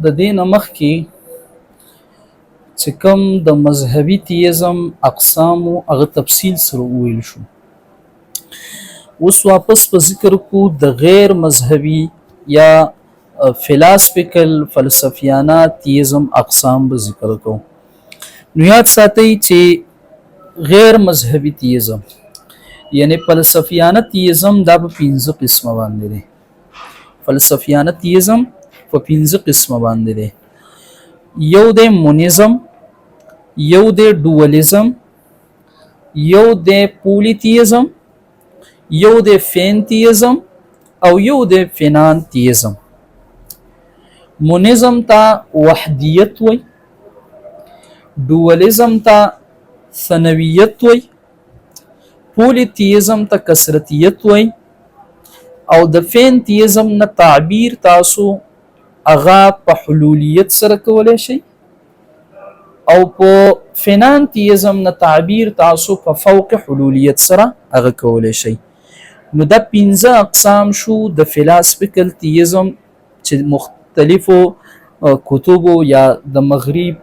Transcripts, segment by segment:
د دې نه مخکې چې کوم د مذهبي تیزم اقسام هغه تفصیل سره وویل شو. اوس واپس په ذکر کو د غیر مذهبي یا فلاسفیکل فلسفیانه تیزم اقسام به ذکر کو. نو یاد ساتئ چې غیر مذهبي تیزم یعنی فلسفیانه تیزم دا په 5 قسمه باندې دی. فلسفیانه تیزم په 5 قسمه باندې دی. یو دی مونیزم، یو دی ډولیزم، یو دی پولیتیزم، یو دی فینتیزم او یو دی فینانتیزم. مونیزم ته وحدیت وای، ډولیزم ته ثانویت وای، پولیتیزم ته کثرتیت وای، او د فینتیزم نه تعبیر تاسو هغه په حلولیت سره کولی شئ، او په فینانتیزم نه تعبیر تاسو په فوق حلولیت سره هغه کولی شئ. نو دا 5 اقسام شو د فلاسفیکل تیزم چې مختلفو کتبو یا د مغرب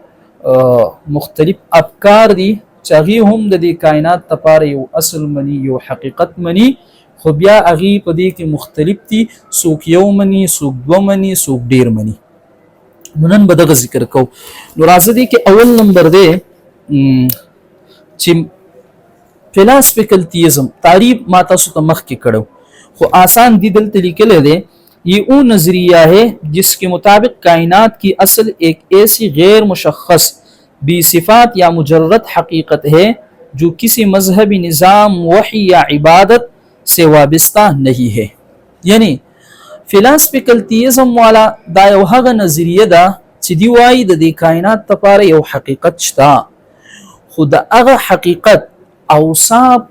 مختلف افکار دي چې هغې هم د دې کائنات لپاره یو اصل مني، یو حقیقت مني، خو بیا هغې په دې کې مختلف دي، څوک یو مني، څوک دوه مني، څوک ډیر مني. نو نن به دغه ذکر کوو. نو راځه دې کې اول نمبر دی چې فلاسفیکل تیزم تعریف ما تاسو ته مخکې کړو، خو آسان دی دلته لیکلی دی. یہ وہ نظریہ ہے جس کے مطابق کائنات کی اصل ایک ایسی غیر مشخص بے صفات یا مجرد حقیقت ہے جو کسی مذہبی نظام، وحی یا عبادت سے وابستہ نہیں ہے. یعنی فلاسفیکل تیزم والا دا یو هغه نظریه ده چې دی وایي د دې کائنات لپاره یو حقیقت شته، خو د هغه حقیقت اوصاف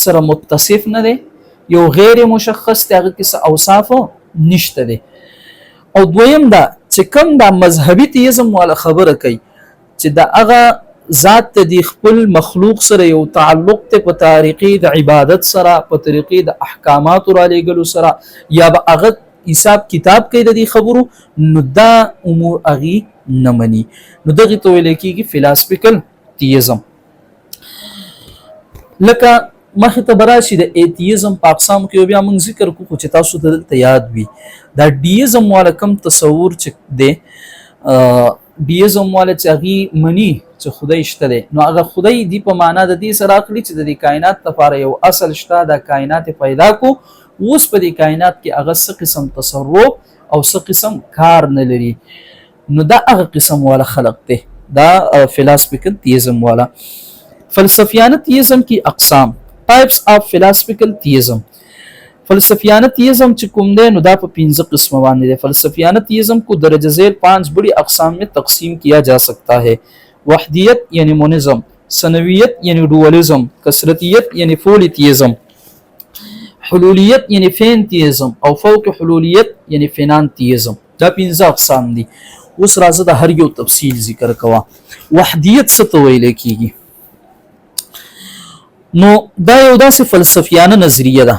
سره متصف نه دی، یو غیر مشخص دی، هغه کې څه اوصاف نشته دی. او دویم دا چې کوم دا مذهبي تیزم والا خبره کوي چې د هغه ذات ته دی خپل مخلوق سره یو تعلق ته په طریقې د عبادت سره، په طریقې د احکاماتو را لېږلو سره، یا به هغه حساب کتاب کوي د دې خبرو، نو دا امور هغې نه مني. نو دغې ته ویل کېږي فلاسفیکل تیزم. لکه مخې ته به راشي د ایتیزم په اقسامو کې بیا موږ ذکر کړو، خو چې تاسو ته دلته یاد وي دا ډیزم والا کوم تصور چې دی، ډیزم والا چې هغې مني چې خدای شته دی، نو هغه خدای دی په معنا د دې سره اخلي چې د دې کائنات لپاره یو اصل شته، دا کائنات یې پیدا کو، اوس په دې کائنات کې هغه څه قسم تصرف او څه قسم کار نه لري. نو دا هغه قسم والا خلق دی، دا فلاسفیکل تیزم والا. فلسفیانه تیزم کی اقسام، ټایپس آف فلاسفیکل تیزم. فلسفیانه تیزم چې کوم دی نو دا په 5 قسمه باندې دی. فلسفیانه تیزم کو درجه ذیل 5 بڑی اقسام میں تقسیم کیا جا سکتا ہے. وحدیت یعنی مونزم، ثانویت یعنی ډولیزم، کثرتیت یعنی پولیتیزم، حلولیت یعنی فینتیزم، او فوق حلولیت یعنی فینانتیزم. دا 5 اقسام دي. اوس راځه د هر یو تفصیل ذکر کوه. وحدیت څه ته ویل کیږي؟ نو دا یو داسې فلسفیانه نظریه ده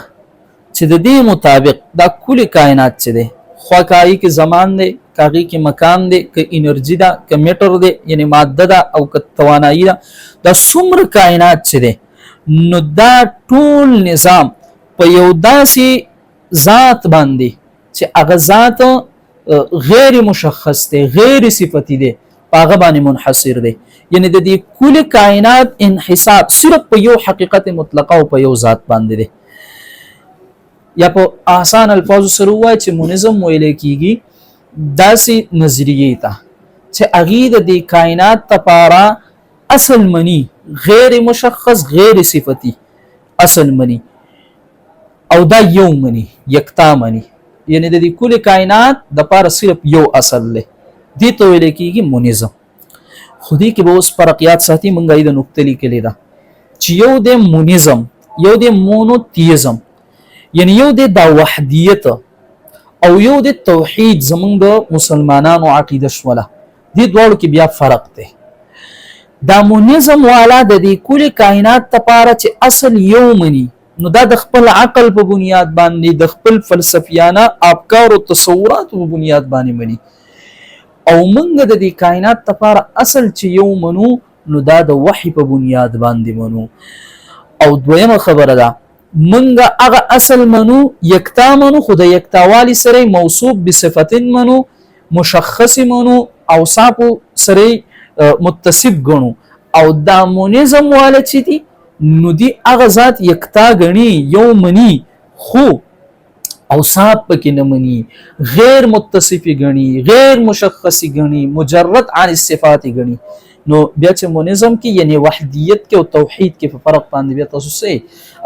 چې د دې مطابق دا کل کائنات چې دی، خوا کاغې کې زمان دی، کاغې کې مکان دی، که انرژي ده، که میټر دی یعنی ماده ده، او که توانایي ده، دا څومره کائنات چې دی نو دا ټول نظام په یو داسې ذات باندې چې هغه ذات غیر مشخص دی، غیر صفتی دی، په هغه باندې منحصر دی. یعنی د دې کل کائنات انحصار صرف په یو حقیقت مطلقه او په یو ذات باندې دی. یا په آسان الفاظو سره ووایو چې مونزم ویل کیږي داسې نظریې ته چې هغې د دې کائنات لپاره اصل مني، غیر مشخص غیر صفتی اصل مني، او دا یو مني، یکتا مني. یعنی د دې کل کائنات دپاره صرف یو اصل دی، دې ته ویل کیږي مونزم. خو دې کې به اوس فرق یاد ساتي، مونږ یې د نقطه لیکلې ده چې یو دی مونزم، یو دی مونوتیزم، یعنی یو دی دا وحدیت او یو دی توحید. زمونږ د مسلمانانو عقیده شوله، دې دواړو کې بیا فرق دی. دا مونزم والا د دې کل کائنات لپاره چې اصل یو مني، نو دا د خپل عقل په بنیاد باندې، د خپل فلسفیانه افکار او تصوراتو په بنیاد باندې مني. او موږ د دې کائنات لپاره اصل چې یو منو، نو دا د وحی په بنیاد باندې منو. او دویمه خبره ده، موږ هغه اصل منو، یکتا منو، خو د یکتاوالي سره موصوف بصفتن منو، مشخص منو، اوصاف سره متصف ګڼو. او دا مونیزم والا چې دي، نو دی هغه ذات یکتا ګڼي، یو مني، خو اوصاف پکې نه مني، غیر متصف ګڼي، غیر مشخص ګڼي، مجرد عن الصفات ګڼي. نو بیا چې مونیزم کې یعنی وحدیت کې او توحید کې په فرق باندې بیا تاسو څه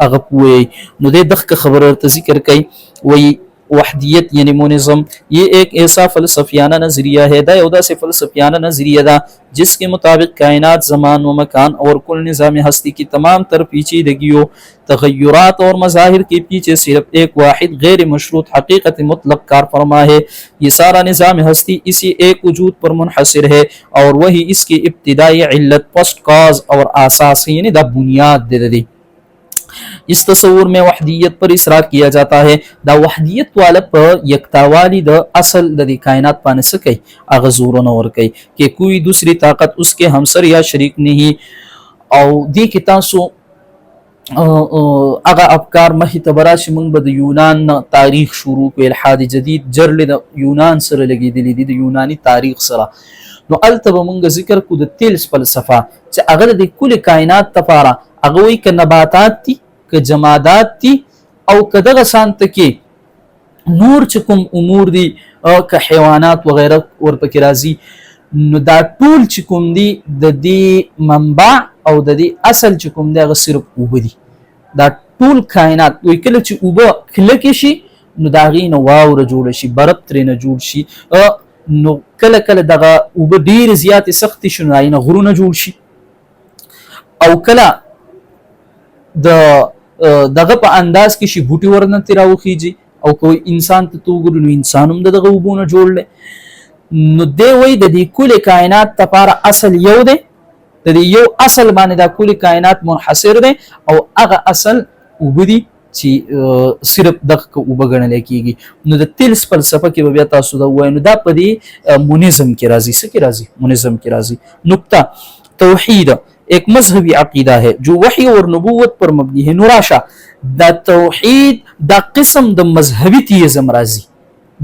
هغه پوهیږئ. نو دې دغه خبره ورته ذکر کوي، وایي وحدیت یعنی مونیزم یہ ایک ایسا فلسفیانہ نظریہ ہے، دا یو داسې فلسفیانہ نظریه ده، جس کے مطابق کائنات، زمان و مکان اور کل نظام ہستی کی تمام تر پیچیدگیوں، تغیرات اور مظاہر کے پیچھے صرف ایک واحد غیر مشروط حقیقت مطلق کار فرما ہے۔ یہ سارا نظام ہستی اسی ایک وجود پر منحصر ہے، اور وہی اس کی ابتدائی علت، فرسٹ کاز اور اساس، یعنی دا بنیاد دے دی۔ اس تصور میں وحدیت پر اصرار کیا جاتا ہے۔ دا وحدیت والا په یکتاوالی د اصل د دې کائنات باندې څه کوي؟ هغه زورونه ورکوي کہ کوئی دوسری طاقت اس کے ہمسر یا شریک نہیں۔ او دې کې تاسو هغه افکار مخې ته به راشي. موږ به د یونان نه تاریخ شروع کړو. الحاد جدید جرړې د یونان سره لګېدلې دي، د یوناني تاریخ سره. نو هلته به موږ ذکر کو د تیلس فلسفه، چې هغه د کل کائنات لپاره هغه وایي که نباتات دي، که جمادات دي، او که دغه شانته کې نور چې کوم امور دي، که حیوانات وغیره ورپکې راځي، نو دا ټول چې کوم دي، د دې منبع او د دې اصل چې کوم دی، هغه صرف اوبه دي. دا ټول کائنات وایي کله چې اوبه کلکې شي، نو د هغې نه واوره جوړه شي، برف ترې نه جوړ شي. نو کله کله دغه اوبه ډېرې زیاتې سختې شي، نو هغې نه غرونه جوړ شي. او کله د دغه په انداز کې شي، بوټي ورنه ترې راوخیږي. او که انسان ته ته وګورو، نو انسان هم د دغه اوبو نه جوړ دی. نو دی وایي د دې کل کائنات لپاره اصل یو دی، د دې یو اصل باندې دا کل کائنات منحصر دی، او هغه اصل اوبه دي، چې صرف دغه اوبه ګڼل کېږي. نو د تیلس فلسفه کې به بیا تاسو دا ووایئ. نو دا په دې مونیزم کې راځي. څه کې راځي؟ مونیزم کې راځي. نقطه. توحید ایک مذہبی عقیدہ ہے جو وحی اور نبوت پر مبنی ہے۔ نو راشه، دا توحید دا قسم د مذهبي تیزم راځي،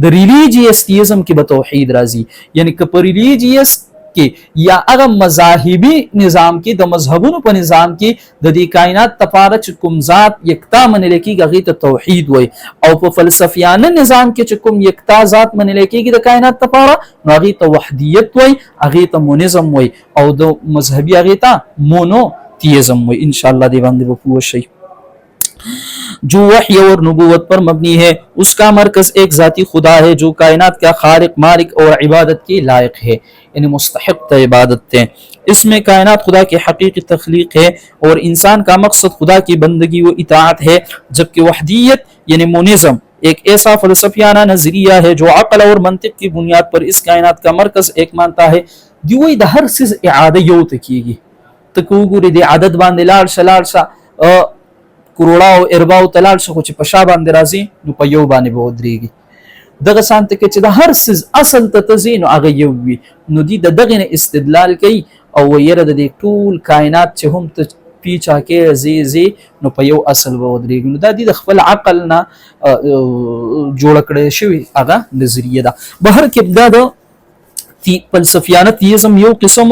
د ریلیجیس تیزم کې به توحید راځي. یعنی که په ریلیجیس کې یا هغه مذاهبي نظام کې، د مذهبونو په نظام کې د دې کائنات لپاره چې کوم ذات یکتا منل کېږي، هغې ته توحید وایي. او په فلسفیانه نظام کې چې کوم یکتا ذات منل کېږي د کائنات لپاره، نو هغې ته وحدیت وایي، هغې ته مونیزم وایي، او د مذهبي هغې ته مونو تیزم وایي. ان شاء الله دې باندې به پوه شئ. جو وحی اور نبوت پر مبنی ہے، اس کا مرکز ایک ذاتی خدا ہے، جو کائنات کا خالق، مالک اور عبادت کے لائق ہے، یعنی مستحق عبادت ہے۔ اس میں کائنات خدا کی حقیقی تخلیق ہے، اور انسان کا مقصد خدا کی بندگی و اطاعت ہے، جبکہ وحدیت یعنی مونزم ایک ایسا فلسفیانہ نظریہ ہے جو عقل اور منطق کی بنیاد پر اس کائنات کا مرکز ایک مانتا ہے۔ دی وایي د هر څیز اعاده یو ته کیږي. ته که وګورې، د عدد باندې لاړ شه، لاړ شه، کروړاو ارباو ته لاړ شه، خو چې په شا باندې راځي، نو په یو باندې به ودرېږي. دغه شانته کې چې د هر څیز اصل ته ته ځې، نو هغه یو وي. نو دی د دغې نه استدلال کوي او ویره د دې ټول کائنات چې هم ته پیچا کې ځې ځې، نو په یو اصل به ودرېږي. نو دا دی د خپل عقل نه جوړه کړی شوې هغه نظریه ده. بهر کې دا د فلسفیانه تیزم یو قسم.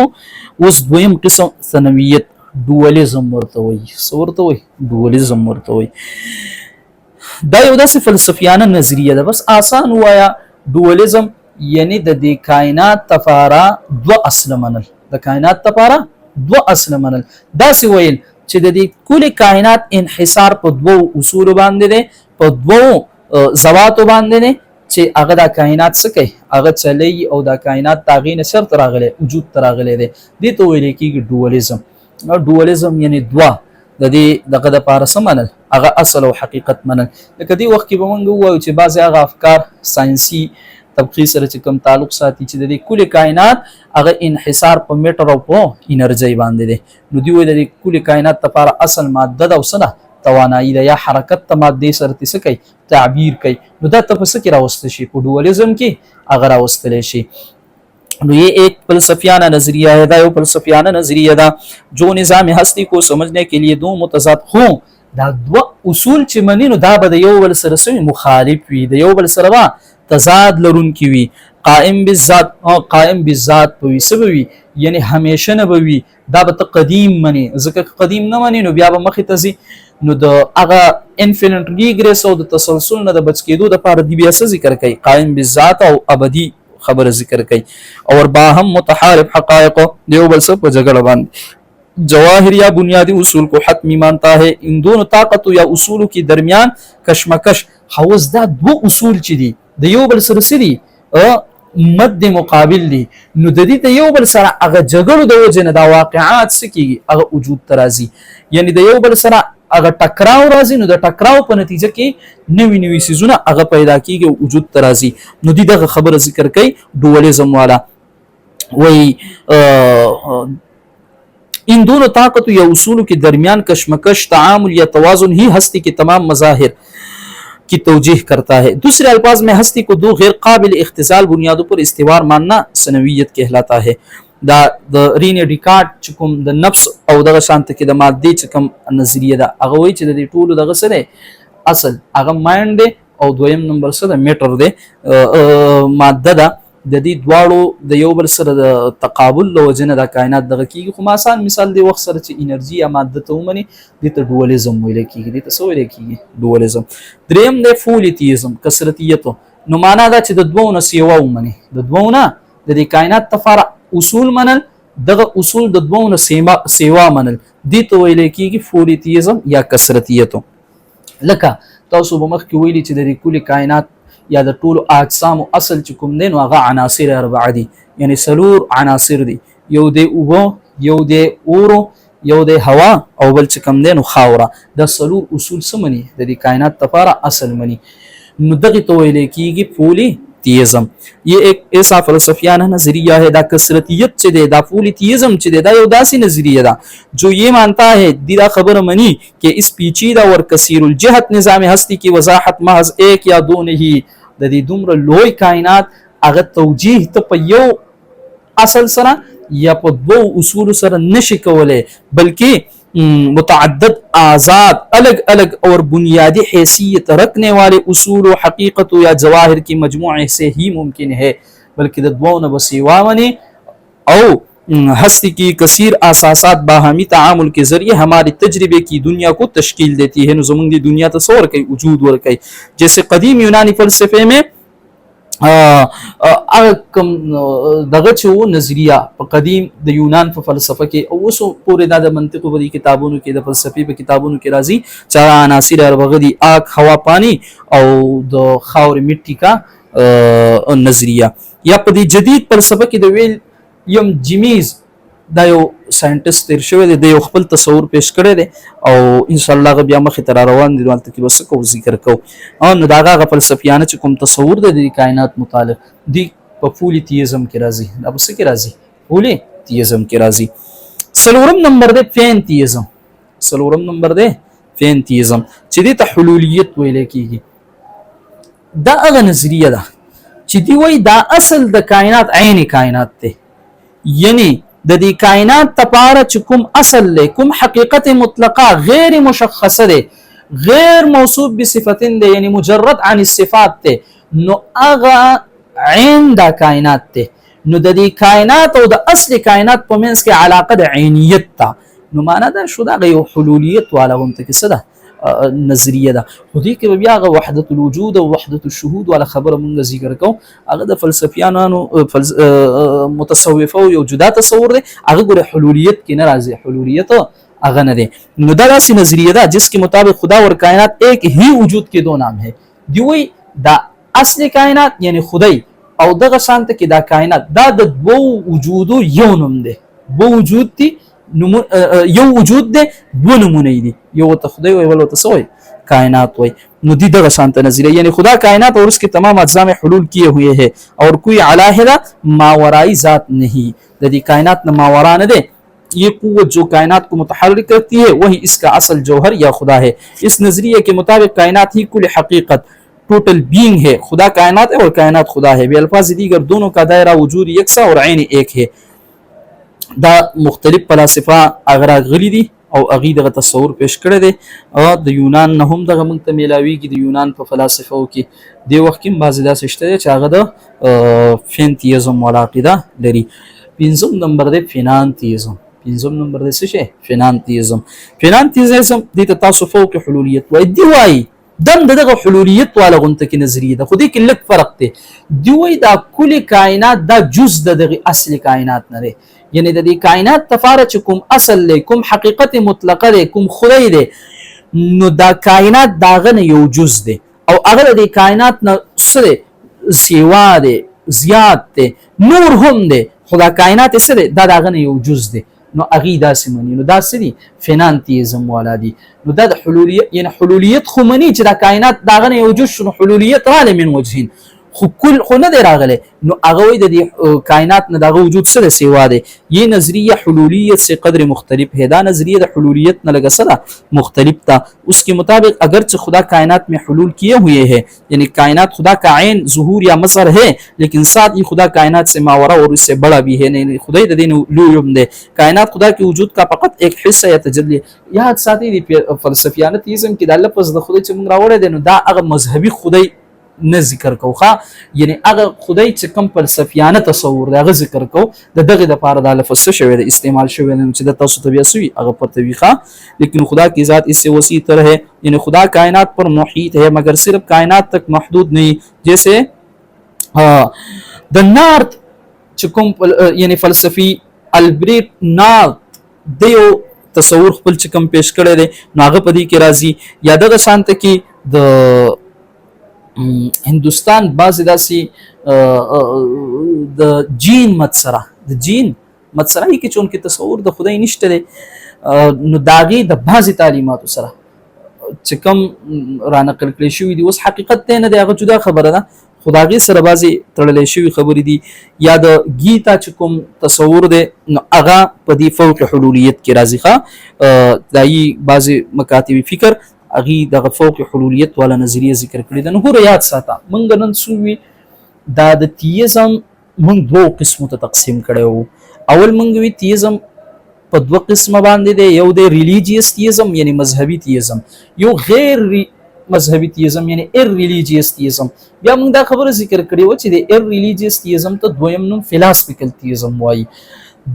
اوس دویم قسم ثانویت، ډولیزم ورته وایي. څه ورته وایي؟ ډولیزم ورته وایي. دا یو داسې فلسفیانه نظریه ده. بس آسان وایا، ډولیزم یعنی د دې کائنات لپاره دوه اصل منل، د کائنات لپاره دوه اصل منل. داسې ویل چې د دې کل کائنات انحصار په دوو اصولو باندې دی، په دوو ذواتو باندې دی، چې هغه دا کائنات څه کوي؟ هغه چلی، او دا کائنات د هغې نه چېرته راغلی؟ وجود ته راغلی دی. دې ته ویل کېږي ډولیزم. ډولیزم یعنی دوه د دې دغه دپاره څه منل؟ هغه اصل او حقیقت منل. لکه دې وخت کې به موږ ووایو چې بعضې هغه افکار ساینسي طبقې سره چې کوم تعلق ساتي، چې د دې کل کائنات هغه انحصار په میټر او په انرژي باندې دی. نو دی وایي د دې کل کائنات لپاره اصل ماده ده او څه ده؟ توانایي ده یا حرکت ته مادې سره څه کوي؟ تعبیر کوي. نو دا ته په څه کې راوستل شي؟ په ډولیزم کې هغه راوستلی شي. نو یہ ایک فلسفیانہ نظریہ ہے، دا یو فلسفیانہ نظریه ده، جو نظام هستی کو سمجھنے کے لیے دو متضاد، خو دا دوه اصول چې مني نو دا به د یو بل سره سوي مخالف وي، د یو بل سره به تضاد لرونکي وي. قائم بالذات او قائم بالذات په وي، څه به وي؟ یعنی همیشه نه به وي. دا به ته قدیم مني، ځکه که قدیم نه مني نو بیا به مخې ته ځي، نو د هغه انفینټ ریګریس او د تسلسل نه د بچ کېدو دپاره دی بیا څه ذکر کوي؟ قائم بالذات او ابدي خبره ذکر کوي. اور باهم متحارب حقائق، د یو بل سره په جګړه باندې جواهر یا بنیادی اصول کو حتمی مانتا ہے. ان دونوں طاقتوں یا اصولوں کی درمیان کشمکش، خو دا دوه اصول چې دي د یو بل سره څه دي؟ مد مقابل دي. نو د دې د یو بل سره هغه جګړو د وجې نه دا واقعات څه کېږي؟ هغه وجود ته راځي، یعنی د یو بل سره هغه ټکراو راځي، نو د ټکراو په نتیجه کې نوي نوي څیزونه هغه پیدا کیږي او وجود ته راځي. نو دی دغه خبره ذکر کوي ډولیزم والا، وایي ان دونوں طاقتوں یا اصولوں کے درمیان کشمکش، تعامل یا توازن ہی ہستی کے تمام مظاہر کی توجیہ کرتا ہے. دوسرے الفاظ میں ہستی کو دو غیر قابل اختزال بنیادوں پر استوار ماننا ثنویت کہلاتا ہے. دا د رینه ډیکارت چې کوم د نفس او دغه شانته کې د مادې چې کوم نظریه ده، هغه وایي چې د دې ټولو دغه څه دی اصل؟ هغه مایند دی، او دویم نمبر څه ده؟ میټر دی، ماده ده. د دې دواړو د یو بل سره د تقابل له وجې نه دا کائنات دغه کیږي. خو ما آسان مثال دی وخت سره چې انرژي یا ماده ته ومني، دې ته ډولیزم ویل کیږي. دې ته څه ویل کیږي؟ ډولیزم. دریم دی فولیتیزم، کثرتیت. نو معنا دا چې د دوو نه سیوا ومني، د دوو نه د دې کائنات لپاره اصول منل، دغه اصول د دوو نه سیوا منل، دې ته ویل کیږي فولیتیزم یا کثرتیت. لکه تاسو به مخکې ویلي چې د دې کلي کائنات یا د ټولو اجسامو اصل چې کوم دی نو هغه عناصر اربعه دي، یعنی څلور عناصر دي، یو دی اوبه، یو دی اورو، یو دی هوا او بل چې کوم دی نو خاوره. دا څلور اصول څه مني؟ د دې کائنات لپاره اصل مني، نو دغه ته ویل کیږي فولی تیزم. یہ ایک ایسا فلسفیانہ نظریہ ہے، دا کثرتیت چې دی، دا فولیتیزم چې دی، دا یو داسې نظریه ده جو یہ مانتا ہے، دی دا خبره مني کہ اس پیچیدہ اور کثیر الجہت نظام ہستی کی وضاحت محض ایک یا دو نہیں، د دې دومره لوی کائنات هغه توجیه ته په یو اصل سره یا په دوو اصول سره نشي کولای، بلکې متعدد، آزاد، الگ الگ اور بنیادی حیثیت رکھنے والے اصول و حقیقت یا جواہر کی مجموعے سے ہی ممکن ہے، بلکہ د دوو نه به سیوا مني او ہستی کی کثیر اساسات باہمی تعامل کے ذریعے ہمارے تجربے کی دنیا کو تشکیل دیتی ہے. نو زمونږ دی دنیا ته څه ورکوي؟ وجود ورکوي. جیسے قدیم یونانی فلسفے میں هغه کوم دغه چې وو نظریه په قدیم د یونان په فلسفه کې، او اوس پورې دا د منطق په کتابونو کې، د فلسفې په کتابونو کې راځي چې هغه عناصر اربعه دي، آگ، هوا، پانی او د خاورې مټي کا نظریه. یا په دې جدید فلسفه کې د ویل یم جیمیز، دا یو ساينټیست تیر شوی دی، د یو خپل تصور پیش کړی دی او ان شاء الله هغه بیا مخې ته را روان دي، نو هلته کې به څه کوو؟ ذکر کوو. او نو د هغه هغه فلسفیانه چې کوم تصور دی د کائنات متعلق دی، په پولیتیزم کې راځي. دا په څه کې راځي؟ پولیتیزم کې راځي. څلورم نمبر دی پینتیزم. څلورم نمبر دی پینتیزم چې دې ته حلولیت ویل کیږي. دا هغه نظریه ده چې دی وایي دا اصل د کائنات عین کائنات دی، یعنی د دې کائنات لپاره چې کوم اصل دی، کوم حقیقت مطلقه غیر مشخصه دی، غیر موصوف بصفتن دی، یعنی مجرد عن الصفات دی، نو هغه عین دا کائنات دی. نو د دې کائنات او د اصل کائنات په منځ کې علاقه د عینیت ته. نو معنا دا شو دا یو حلولیت والا هم ته کې څه ده؟ نظریه ده. خو دې کې بیا هغه وحدت الوجود او وحدت الشهود والا خبره مونږ ذکر کوو، هغه د فلسفیانو متصوفو یو جدا تصور دی، هغه ګوره حلولیت کې نه راځي، حلولیت هغه نه دی. نو دا داسې نظریه ده جس کے مطابق خدا اور کائنات ایک ہی وجود کے دو نام ہے. دی وایي دا اصل کائنات یعنی خدای او دغه شانته کې دا کائنات دا د دوو وجودو یو نوم دی، دوه وجود دي، یو وجود دی، دوه نمونه دي، یو ته خدای وایي، بل ته څه وایي؟ کائنات وایي. نو دی دغه شانته نظریه، یعنی خدا کائنات اور اس کے تمام اجزاء میں حلول کیے ہوئے ہے اور کوئی علیحدہ ماورائی ذات نہیں، د دې کائنات نه ماورا نه دی. یہ قوت جو کائنات کو متحرک کرتی ہے، وہی اس کا اصل جوہر یا خدا ہے. اس نظریے کے مطابق کائنات ہی کل حقیقت ټوټل بینګ ہے، خدا کائنات ہے اور کائنات خدا ہے، بے الفاظ دیگر دونوں کا دائرہ وجود یکساں اور عین ایک ہے۔ دا مختلف فلاسفه هغه راغلي دي او هغوی دغه تصور پیش کړی دی، او د یونان نه هم دغه موږ ته میلاویږي۔ د یونان په فلاسفو کې دې وخت کې هم بعضې داسې شته دی چې هغه د فینتیزم والا عقیده لري۔ پنځم نمبر دی فینانتیزم۔ پنځم نمبر دی څه شی؟ فینانتیزم۔ فینانتیزم دې ته تاسو فوق حلولیت وایي۔ دی وایي دم دغه حلولیت والا غونته کې نظریه ده، خو دې کې لږ فرق دی۔ دی وایي دا کل کائنات دا جز د دغه اصل کائنات نه دی، یعنی د دې کائنات تفاره چې کوم اصل دی، کوم حقیقت مطلقه دی، کوم خدای دی، نو دا کائنات داغه نه یو جز دی، او هغه د دې کائنات نه سره سیوا دی، زیات دی، نور هم دی، خو دا کائنات څه دی؟ دا داغه نه یو جز دی۔ نو هغوی داسې مني، نو دا څه دي؟ فینانتیزم والا دي۔ نو دا د حلولیت، یعنی حلولیت خو مني چې دا کائنات داغه نه یو جز شو، نو حلولیت راغلی من وجهین، خو کل خو نه دی راغلی۔ نو هغه وایي د دې کائنات نه دغه وجود څه سیوا دی۔ یہ نظریه حلولیت سے قدر مختلف ہے۔ دا نظریه د حلولیت نه لږه سره مختلف تا۔ اس کے مطابق اگرچہ خدا کائنات میں حلول کیے ہوئے ہے، یعنی کائنات خدا کا عین ظہور یا مظہر ہے، لیکن ساتھ ہی خدا کائنات سے ماورا اور اس سے بڑا بھی ہے۔ یعنی خدای د دین لوی هم دی۔ کائنات خدا کے وجود کا فقط ایک حصہ یا تجلی۔ یاد ساتي دی فلسفیانه تیزم کې دا لفظ د خدای چې موږ راوړی دی، نو دا هغه مذهبي خدای نه ذکر کو ښا، یعنی هغه خدای چې کوم فلسفیانه تصور دی هغه ذکر کو۔ د دغه د پاره دا لفظ څه شوی دی؟ استعمال شوی دی، چې د تاسو ته بیا سوي هغه پته وي ښا۔ لیکن خدا کی ذات اس سے وسیع تر ہے، یعنی خدا کائنات پر محیط ہے، مگر صرف کائنات تک محدود نہیں۔ جیسے د نارت چې کوم یعنی فلسفي البرټ نارت د یو تصور خپل چې کوم پیش کړی دی، نو هغه په دې کې راځي۔ یا دغه شانته کې د هندوستان بعضې داسې د جین مت سره، د جین مت سره یې کې چونکې تصور د خدای نشته دی، نو د هغې د بعضې تعلیماتو سره چې کوم را نقل کړی شوي دي، اوس حقیقت دی نه دی هغه جدا خبره ده، خو د هغې سره بعضې تړلی شوي خبرې دي۔ یا د ګیتا چې کوم تصور دی، نو هغه په دې فوق حلولیت کې راځي ښه۔ دایي بعضې مکاتب فکر هغې دغه فوق حلولیت والا نظریه ذکر کړې ده۔ نو ګوره یاد ساته، موږ نن څه وي؟ دا د تیزم موږ دوو قسمو ته تقسیم کړی وو۔ اول موږ وی تیزم په دوه قسمه باندې دی، یو دی ریلیجیس تیزم یعنی مذهبي تیزم، یو غیر مذهبي تیزم یعنی ار ریلیجیس تیزم۔ بیا موږ دا خبره ذکر کړې وه چې د ار ریلیجیس تیزم ته دویم نوم فلاسفیکل تیزم وایي۔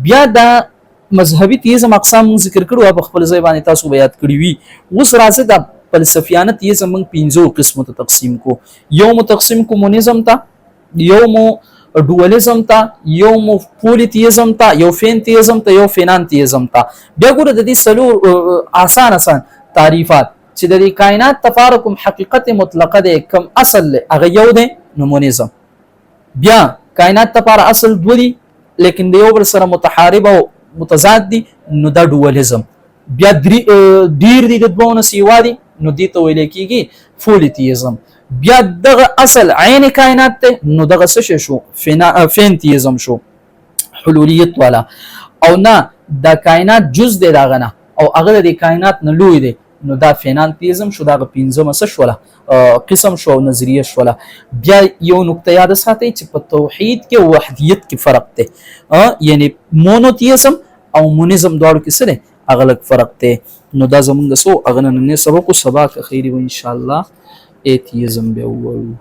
بیا دا مذهبي تیزم اقسام موږ ذکر کړو، په خپل ځای باندې تاسو به یاد کړی وي۔ اوس راځه دا فلسفیانه تیزم موږ پنځو قسمو ته تقسیم کو۔ یو مو تقسیم کو مونیزم ته، یو مو ډوالزم ته، یو مو پولیتیزم ته، یو فینتیزم ته، یو فینانتیزم ته۔ بیا ګوره د دې څلور آسان آسان تعریفات چې د دې کائنات تفاره کوم حقیقت مطلقه دی، کوم اصل دی، هغه یو دی، نو مونیزم۔ بیا کائنات تفاره اصل دوه دي، لیکن د یو بل سره متحارب او متضاد دي، نو دا ډوالزم۔ بیا ډیر دي، د دوو نه سیوا دي، نو دې ته ویل کېږي فولیتیزم۔ بیا دغه اصل عین کائنات ته، نو دغه څه شی شو؟ فینتیزم شو، حلولیت والا۔ او نه دا کائنات جز دی دغه نه، او هغه د کائنات نه لوی دی، نو دا فینانتیزم شو۔ دغه پنځمه څه شوله؟ قسم شو او نظریه شوله۔ بیا یو نقطه یاد ساتئ چې په توحید کې او وحدیت کې فرق دی، یعنی مونوتیزم او مونیزم دواړو کې څه دی؟ هغه لږ فرق دی۔ نو دا زمونږ څه هغه نننی سبق و۔ سبا که خیر وي انشاءالله ایتیزم بیا ووایو۔